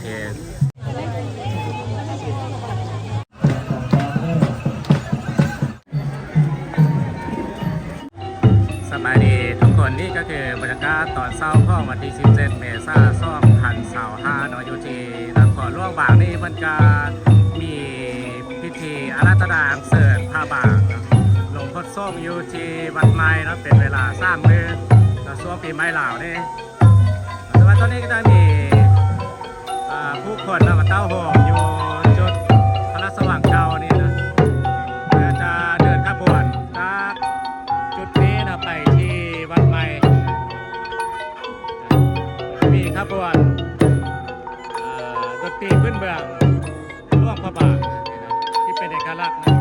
ສະບາຍດີທຸກຄົນ, ນີ້ກໍຄືບັນຍາກາດຕອນເຊົ້າຂອງວັນທີສິບເຈັດ ເມສາ ສອງພັນຊາວຫ້າເນາະ, ຢູ່ທີ່ນະຄອນຫຼວງບາງນີ້ ເພິ່ນກໍມີພິທີອາລາທະນາອັນເຊີນພະບາງ ລົງຄົດສົງຢູ່ທີ່ວັດໃໝ່ເນາະ ເປັນເວລາສາມມື້ ໃນຊ່ວງປີໃໝ່ລາວນີ້. ແຕ່ວ່າຕອນນີ້ກໍຈະມີ ອ່າ ຜູ້ຄົນນຳມາເຕົ້າໂຮມຢູ່ຈຸດພະລາຊະວັງເກົ່ານີ້ນະ, ແລະຈະເດີນຂະບວນຈາກຈຸດນີ້ນະໄປທີ່ວັດໃໝ່. ມີຂະບວນ ອ່າ ດົນຕີພື້ນເມືອງຫຼວງພະບາງນະ ທີ່ເປັນເອກະລັກນະ. ນີ້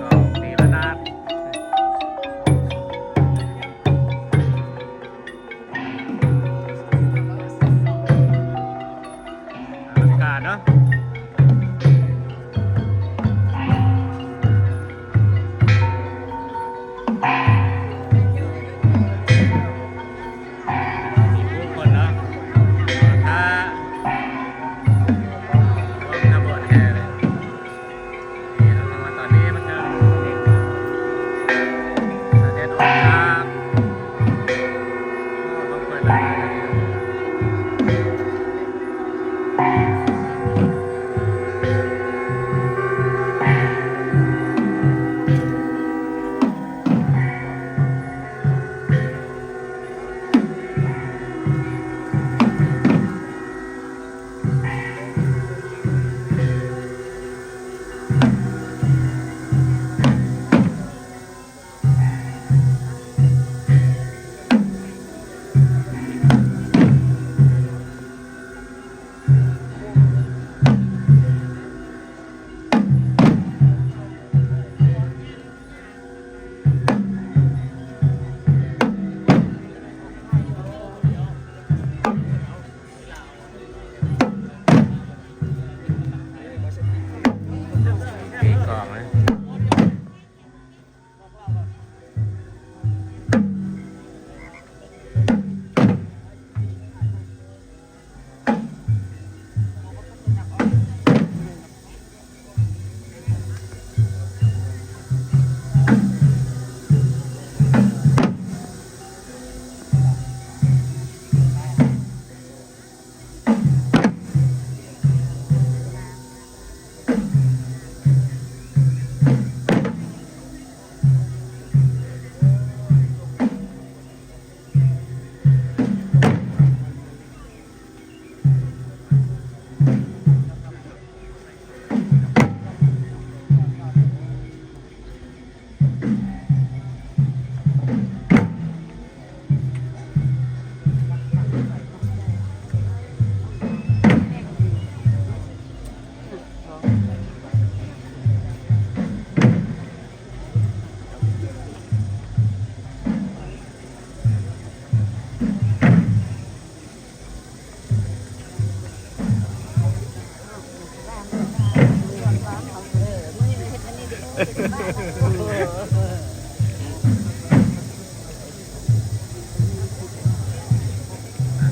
ກໍຕີລະນາດ ອະລັງການເນາະ. ມີຜູ້ຄົນເນາະ ຖ້າຂະບວນແຫ່ເລີຍ. ນີ້ເນາະ ຕອນນີ້ມັນກະສະເດັດອອກຈາກ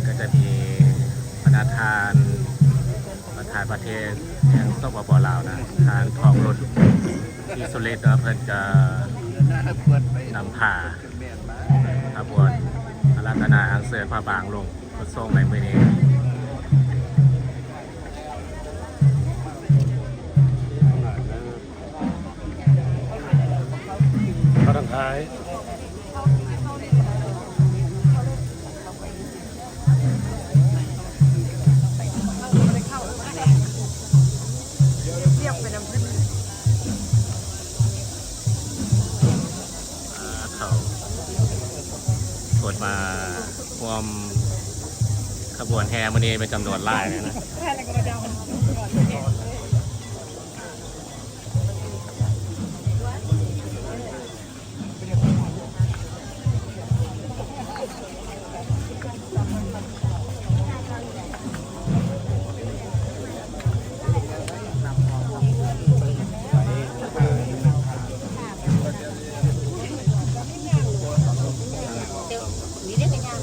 ກໍຈະມີປະທານ ປະທານປະເທດແຫ່ງ ສປປ ລາວນະ ທ່ານ ທອງລຸນ ທີ່ສຸລິດເນາະ, ເພິ່ນຈະນຳພາຂະບວນອາລາທະນາອັນເຊີນພະບາງລົງ ຂົນສົ່ງໃນມື້ນີ້. ເຂົ້າທາງທ້າຍ ເຂົ້າ ຄົນມາຮ່ວມຂະບວນແຫ່ມື້ນີ້ເປັນຈຳນວນຫຼາຍເລີຍນະ. ນີ້ເດ້ ກະຍ່າງ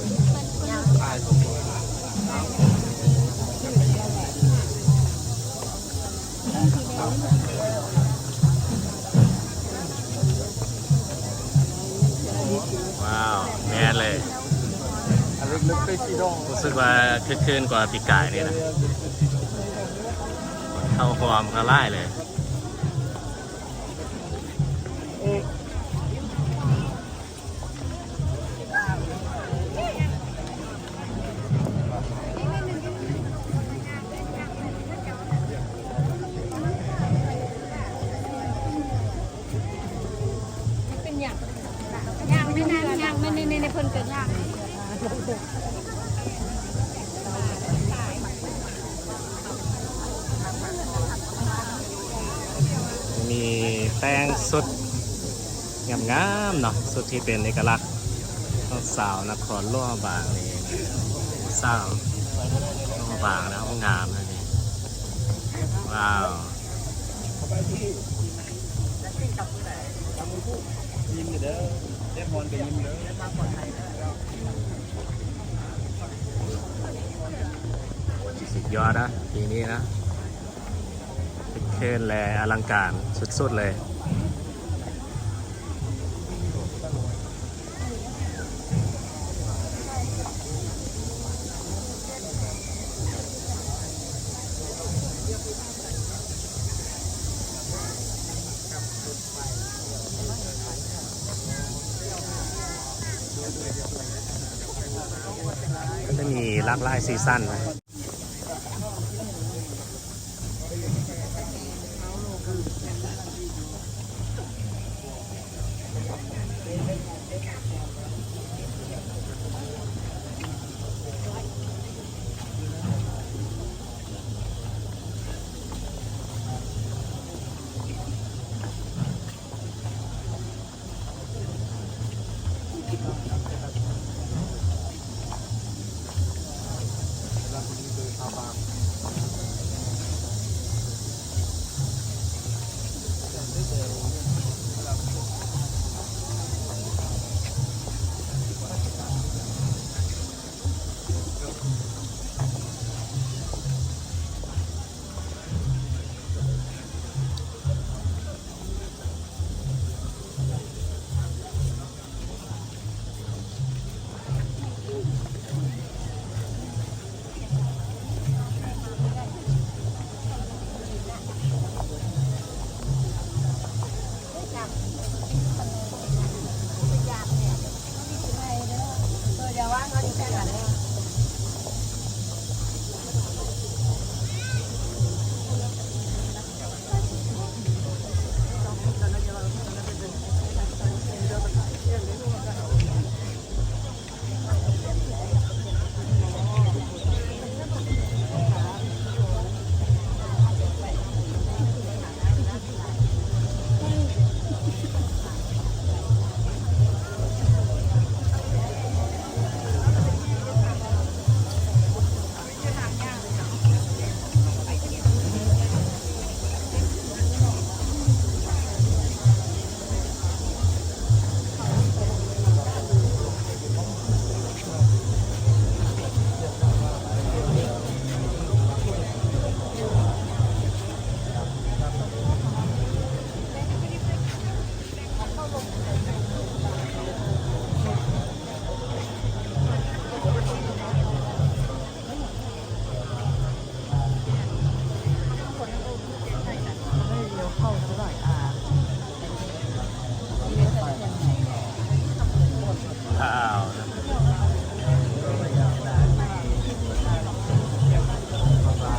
ຮູ້ສຶກວ່າຄຶກຄື້ນກວ່າປີກາຍນີ້ນະ. ເຂົ້າຮ່ວມກໍຫຼາຍເລີຍ. ເປັນຫຍັງ? ຍ່າງແມ່ນນາງ ຍ່າງແມ່ນ ນີ້ ນີ້ ນີ້ ເພິ່ນກໍຍ່າງ. ມີແຕ່ງຊຸດງາມໆເນາະ, ຊຸດທີ່ເປັນເອກະລັກຂອງສາວນະຄອນຫຼວງພະບາງນີ້. ສາວຫຼວງພະບາງນະ ງາມເລີຍນີ້. ວ້າວ. ສຸດຍອດນະ ປີນີ້ນະ ຄຶກຄື້ນ ແລະ ອະລັງການສຸດໆເລີຍ. ກໍຈະມີຫຼາກຫຼາຍສີສັນນະ.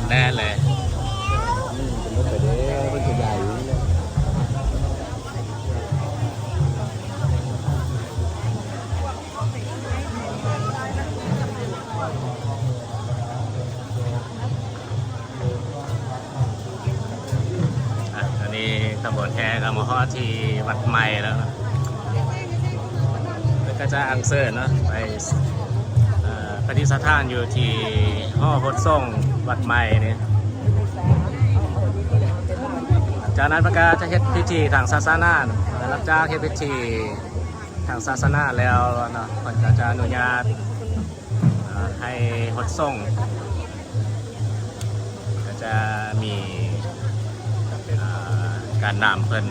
ແນ່ເລີຍ. ອ່ະ ຕອນນີ້ຂະບວນແຫ່ກໍມາຮອດທີ່ວັດໃໝ່ແລ້ວເນາະ. ເພິ່ນກໍຈະອັນເຊີນເນາະ ໄປ ເອີ ປະດິດສະຖານຢູ່ທີ່ຫໍຫົດສົງວັດໃໝ່ນີ້. ຈາກນັ້ນເພິ່ນກໍຈະເຮັດພິທີທາງສາສະໜາ ຫຼັງຈາກເຮັດພິທີ ທາງສາສະໜາແລ້ວເນາະ ເພິ່ນກໍຈະອະນຸຍາດ ເອີ ໃຫ້ຫົດສົງ ກໍຈະມີ ເອີ ການນຳເພິ່ນ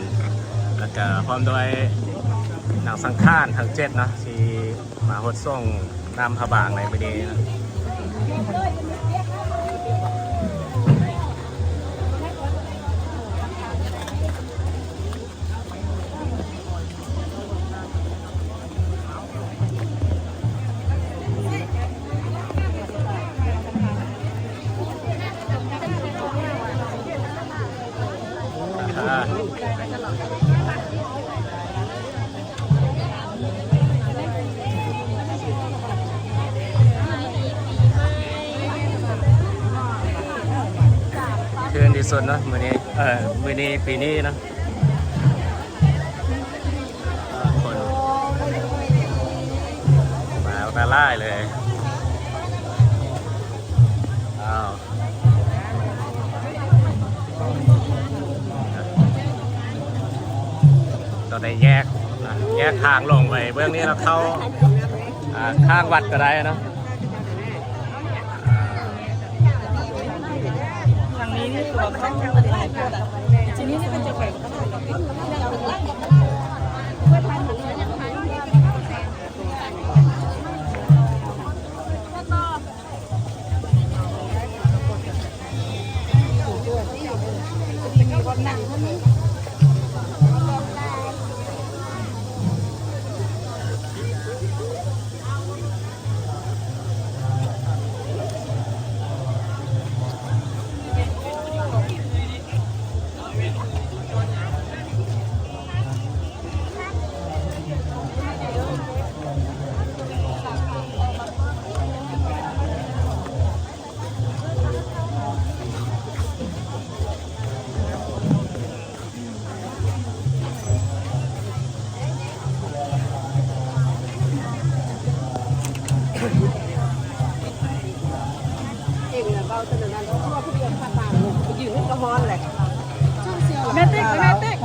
ແລ້ວກໍພ້ອມດ້ວຍນາງສັງຂານທັງເຈັດເນາະ ທີ່ມາຫົດສົງ ນຳພະບາງໃນມື້ນີ້ນະ. ຄືນທີ່ສຸດເນາະ ມື້ນີ້ ເອີ ມື້ນີ້ ປີນີ້ເນາະ. ຄົນມາອັນຕະລາຍເລີຍ. ອ້າວ ຕ້ອງໄດ້ແຍກນະ ແຍກທາງລົງໄປເບື້ອງນີ້ເນາະ ເຂົ້າ ອ່າ ຂ້າງວັດກໍໄດ້ເນາະ. ທາງນີ້ນີ້ຄືວ່າຄົນຫຼາຍໂພດອະ ທີ່ນີ້ມັນຈະໄປ ແມ່ເຕັກ ແມ່ເຕັກ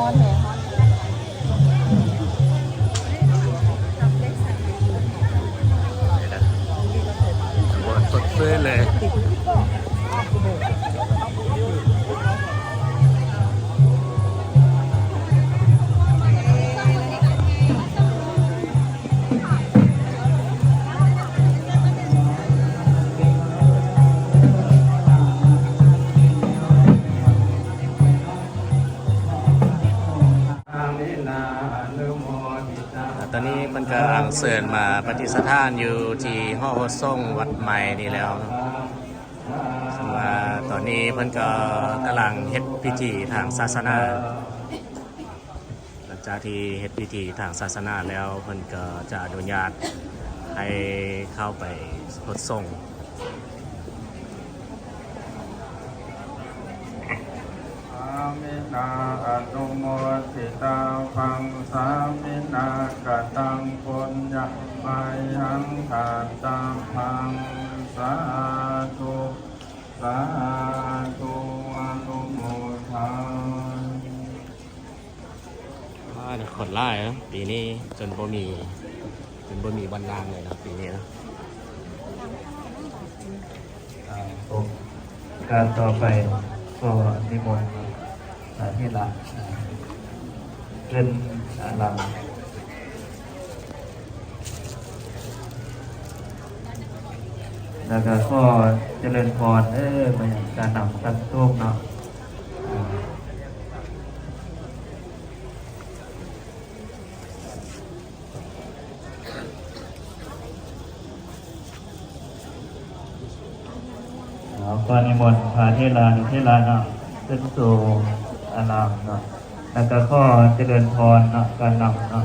ບໍ່ສົດຊື່ນເລີຍ. ຕອນນີ້ເພິ່ນກຳລັງເຊີນມາປະຕິສະຖານຢູ່ທີ່ຫໍໂຮດສົງວັດໃໝ່ນີ້ແລ້ວເນາະ. ເຊິ່ງວ່າຕອນນີ້ເພິ່ນກໍກຳລັງເຮັດພິທີທາງສາສະໜາ. ຫຼັງຈາກທີ່ເຮັດພິທີທາງສາສະໜາແລ້ວ ເພິ່ນກໍຈະອະນຸຍາດໃຫ້ເຂົ້າໄປຫົດສົງ. ສາມິນາອະນຸໂມທິຕາພັງ ສາມິນາກະຕັງປຸນຍະໄມຫັງທາດຕາພັງ ສາທຸ ສາທຸ ອະນຸໂມທາ ອ່າ ຄົນຫຼາຍເນາະ ປີນີ້ຈົນບໍ່ມີ ຈົນບໍ່ມີບ່ອນນັ່ງເລີຍເນາະ ປີນີ້ເນາະ. ອ່າ ໂອກາດຕໍ່ໄປ ຂໍນິມົນ ອ່າ ເທລະ ອ່າ ຂຶ້ນ ອ່າ ລຳ ແລ້ວກໍຂໍຈະເລີນພອນເດີ ມາຍັງການນຳຂັ້ນສູງເນາະ. ເອົາ ຂໍນິມົນພະເຖລານຸເຖລະເນາະ ຂຶ້ນສູ່ອາລາມເນາະ ແລ້ວກໍຂໍຈະເລີນພອນເນາະ ການນຳເນາະ.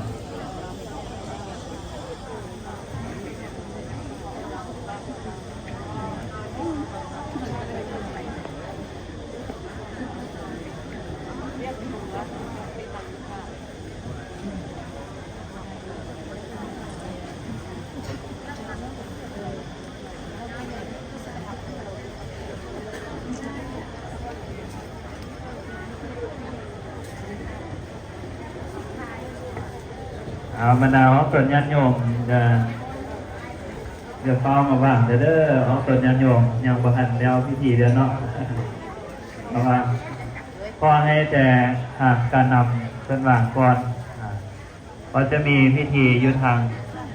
ເອົາ ບັນດາຮອບຕົນຍາດໂຍມ ຢ່າ ຢ່າຟ້າວມາຫວ່າງເດີ ຮອບຕົນຍາດໂຍມ ຍັງບໍ່ທັນແລ້ວພິທີເດີເນາະ ເພາະວ່າ ຂໍໃຫ້ແຕ່ ອ່າ ການນຳເພິ່ນຫວ່າງກ່ອນ ອ່າ ກໍຈະມີພິທີຢູ່ທາງ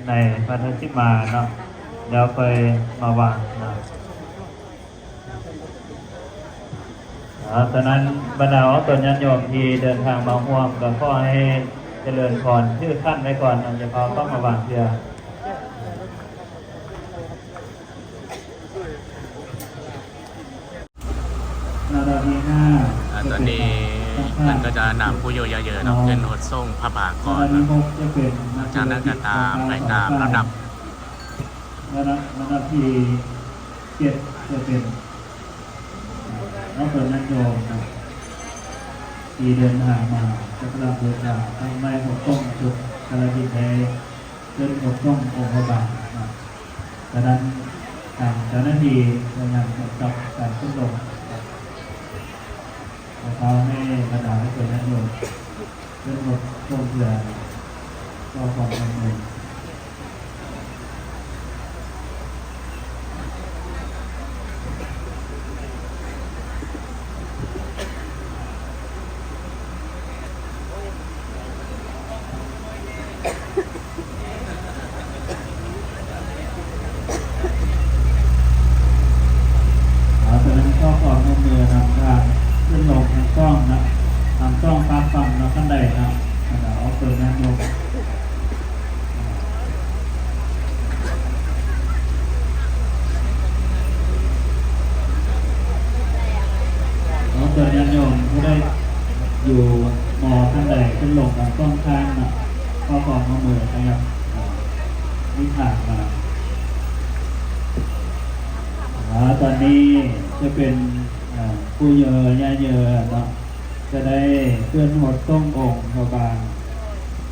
ໃນວັດທະສິມາເນາະ ແລ້ວຄ່ອຍມາວາງນະ. ເອີ ສະນັ້ນ ບັນດາອອກຕົນຍາດໂຍມທີ່ເດີນທາງມາຮ່ວມ ກໍຂໍໃຫ້ຈະເລີນພອນ ຖືຂັນໄວ້ກ່ອນເນາະ ຢ່າພາເຂົ້າມາວາງເທື່ອ. ລະດັບທີຫ້າ ອາ ຕອນນີ້ເພິ່ນກໍຈະນຳຜູ້ຢູ່ຍາວເຍີເນາະ ຂຶ້ນຫົດສົງພະບາງກ່ອນເນາະ. ຈາກນັ້ນກໍຕາມໄປຕາມລຳດັບ. ລະດັບ ລະດັບທີເຈັດຈະເປັນ ອາ ເນາະ ເປັນຍາດໂຍມທີ່ເດີນທາງມາສັກກາລະບູຊາ ທັງໄມ້ຫົດສົງ ຊຸດກາລະດິນແດງ ເປັນຫົດສົງອົງພະບາງເນາະ. ສະນັ້ນ ທາງເຈົ້າໜ້າທີ່ພະຍາຍາມກຳກັບການຂຶ້ນລົງ ຂໍພາໃຫ້ບັນດາເພື່ອນຍາດໂຍມ ເປັນຫົດສົງເພື່ອຂໍຄວາມຮ່ວມມື. ເອົາ ສະນັ້ນ ຂໍຄວາມຮ່ວມມືນຳທາງຂຶ້ນລົງທັງສອງນະ ທັງສອງຟາກຝັ່ງນະ ຄັນໃດນະ ເອົາ ເປີດງານລົງ. ຂໍເຊີນຍາດໂຍມຜູ້ໃດຢູ່ມໍຂັ້ນໃດຂຶ້ນລົງທັງສອງຂ້າງເນາະ ຂໍຄວາມຮ່ວມມືຂະຫຍັບ ອາ ມີທາງມາ. ອາ ຕອນນີ້ຈະເປັນ ອາ ປູ່ເຍີຍ່າເຍີເນາະ ຈະໄດ້ເຄື່ອນຫົດສົງອົງພະບາງ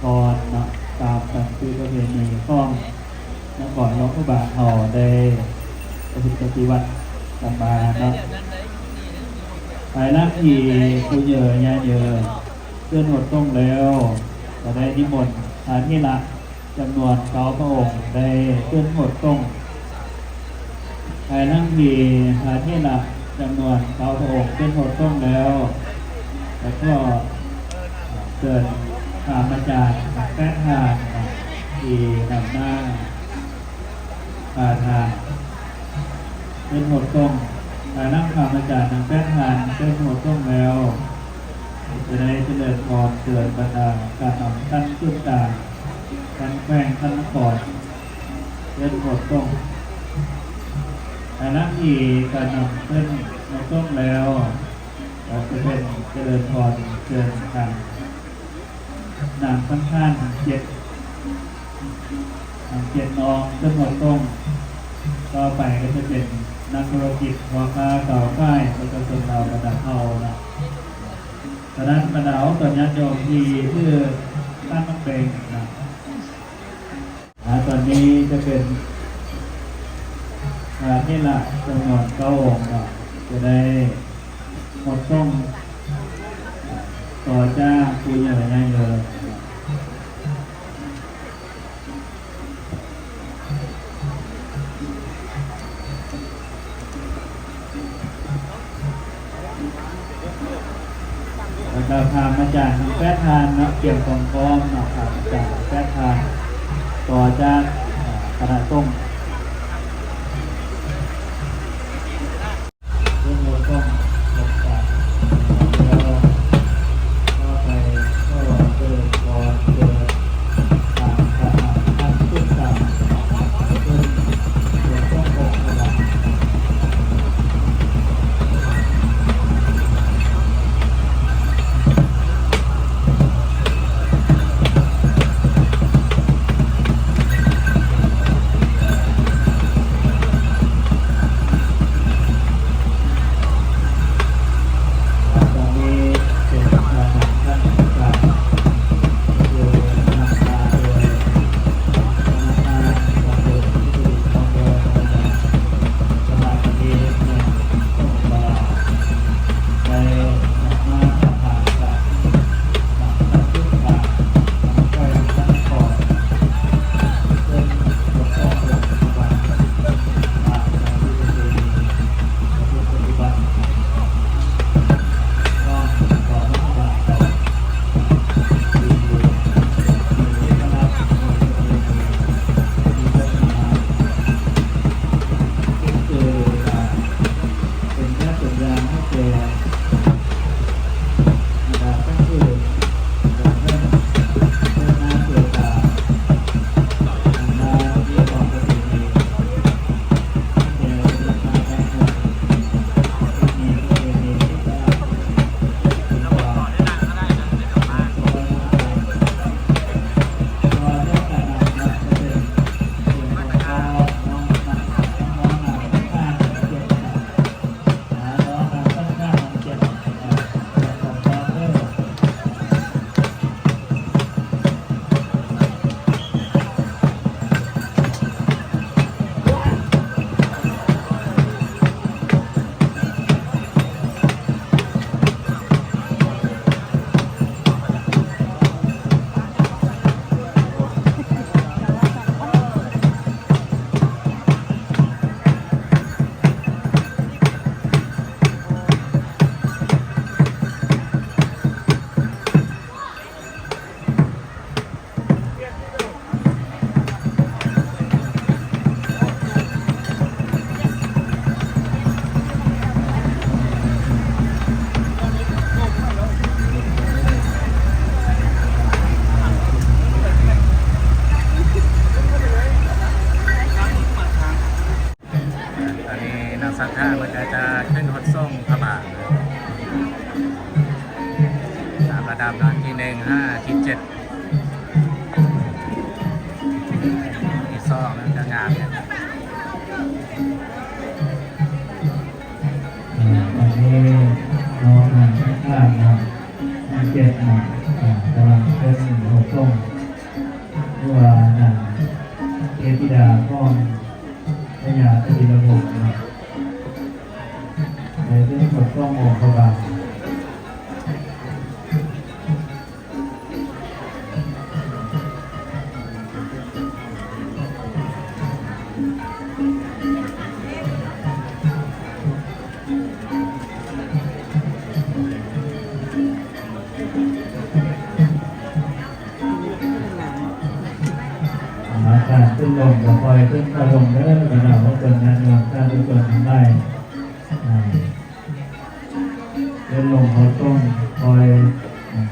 ກ່ອນເນາະ ຕາມຕຳຄືປະເພນີຂອງ ນະຄອນຫຼວງພະບາງເຮົາໄດ້ປະພຶດປະຕິບັດກັນມາເນາະ. ພາຍຫຼັງທີ່ປູ່ເຍີຍ່າເຍີເຄື່ອນຫົດສົງແລ້ວ ຈະໄດ້ນິມົນພະເຖລະຈຳນວນເກົ້າພະອົງໄດ້ເຄື່ອນຫົດສົງ. ພາຍຫຼັງທີ່ພະເຖລະຈຳນວນເກົ້າພະອົງເຄື່ອນຫົດສົງແລ້ວ ແລ້ວກໍເຊີນພະອາຈານແປດທ່ານທີ່ນຳໜ້າພາທ່ານເຄື່ອນຫົດສົງ. ພາຍຫຼັງພະອາຈານທັງແປດທ່ານເຄື່ອນຫົດສົງແລ້ວ ຈະໄດ້ຈະເລີນພອນເຊີນບັນດາການນຳຂັ້ນສູນກາງ ຂັ້ນແຂວງ ຂັ້ນນະຄອນ ເຄື່ອນຫົດສົງ. ພາຍຫຼັງທີ່ການນຳເຄື່ອນຫົດສົງແລ້ວ ກໍຈະເປັນຈະເລີນພອນເຊີນທາງນາງສັງຂານທັງເຈັດ ທັງເຈັດນ້ອງເຄື່ອນຫົດສົງ. ຕໍ່ໄປກໍຈະເປັນນັກທຸລະກິດ ພໍ່ຄ້າ ຊາວຂາຍ ປະຊາຊົນລາວບັນດາເຜົ່ານະ. ສະນັ້ນ ບັນດາອອກຕົນຍາດໂຍມທີ່ຖືຂັນໝາກເບັງນະ. ອາ ຕອນນີ້ຈະເປັນພະເຖລະຈຳນວນເກົ້າອົງເນາະ ຈະໄດ້ຫົດສົງຕໍ່ຈາກປູ່ເຍີຍ່າເຍີ. ແລ້ວກໍພາມາຈານທັງແປດທ່ານເນາະ ກຽມຄວາມພ້ອມເນາະ ພາມາຈານທັງແປດທ່ານ ຕໍ່ຈາກ ອາ ຄະນະສົງ. ຫຼືວ່ານາງເທບທິດາຂອງພະຍາທະວີລະວົງເນາະ ໄດ້ເປັນຄົນຄອງອົງພະບາງ. ອາ ການຂຶ້ນລົງກໍຄ່ອຍຂຶ້ນຄ່ອຍລົງເດີ ບັນດາພວກເພິ່ນ ຍາດໂຍມສາທຸຊົນທັງຫຼາຍ ອາ ເດີນລົງຮອດຕົງ ຄ່ອຍ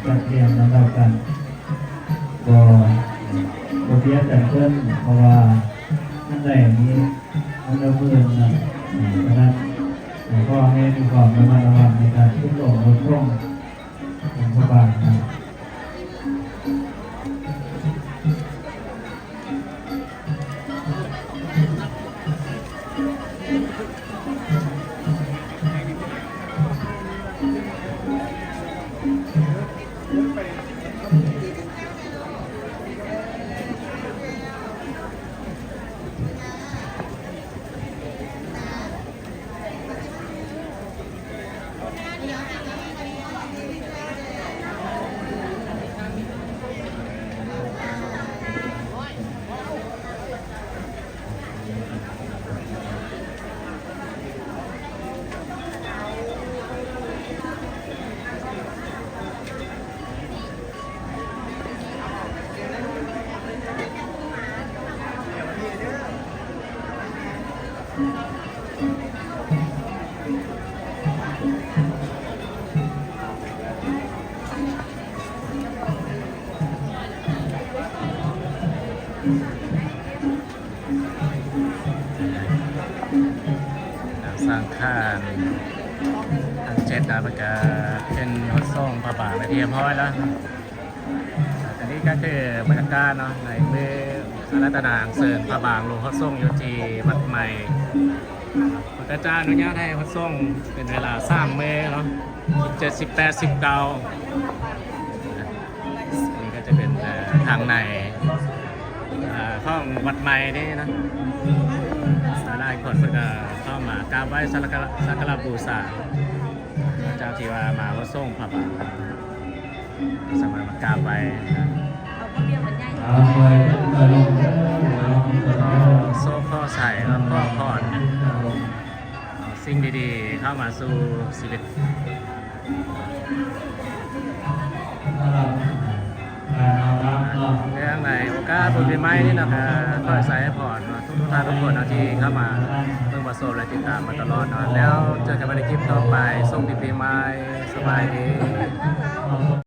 ຈັດລຽງລຳດັບກັນ ບໍ່ ບໍ່ບຽດກັນເພິ່ນ ເພາະວ່າອັນໃດມີອັນລະໝື່ນນະ ສະນັ້ນ ຂໍໃຫ້ມີຄວາມລະມັດລະວັງໃນການຂຶ້ນລົງລົດລົງຂອງພະບາງນະ. ສັງຂານທັງເຈັດນະ ເພິ່ນກະຂຶ້ນຮອດສົງພະບາງເປັນທີ່ຮຽບຮ້ອຍແລ້ວ. ອັນນີ້ກໍຄືບັນຍາກາດເນາະ ໃນມື້ອາລາທະນາສັນເສີນພະບາງຫຼວງພະສົງຢູ່ທີ່ວັດໃໝ່. ພະເຈົ້າອະນຸຍາດໃຫ້ພະສົງເປັນເວລາສາມມື້ເນາະ ສິບເຈັດ ສິບແປດ ສິບເກົ້າ. ອັນນີ້ກໍຈະເປັນ ເອີ ທາງໃນ ເອີ ຂອງວັດໃໝ່ນີ້ເນາະ. ຫຼາຍຄົນເພິ່ນກໍເຂົ້າມາກາບໄຫວ້ສັກກາລະ ສັກກາລະບູຊາ ເຈົ້າທີ່ວ່າມາຫົດສົງພະບາງ ສາມາດມາກາບໄຫວ້ ຂໍໂຊກຂໍໄຊ ຂໍພອນ ເອົາສິ່ງດີໆເຂົ້າມາສູ່ຊີວິດ. ເນື່ອງໃນໂອກາດບຸນປີໃໝ່ນີ້ເນາະ ກໍຂໍອວຍໄຊໃຫ້ພອນເນາະ ທຸກໆທ່ານທຸກຄົນເນາະ ທີ່ເຂົ້າມາເບິ່ງມາຊົມ ແລະ ຕິດຕາມມາຕະຫຼອດເນາະ. ແລ້ວເຈີກັນໃໝ່ໃນຄລິບຕໍ່ໄປ. ໂຊກດີປີໃໝ່. ສະບາຍດີ.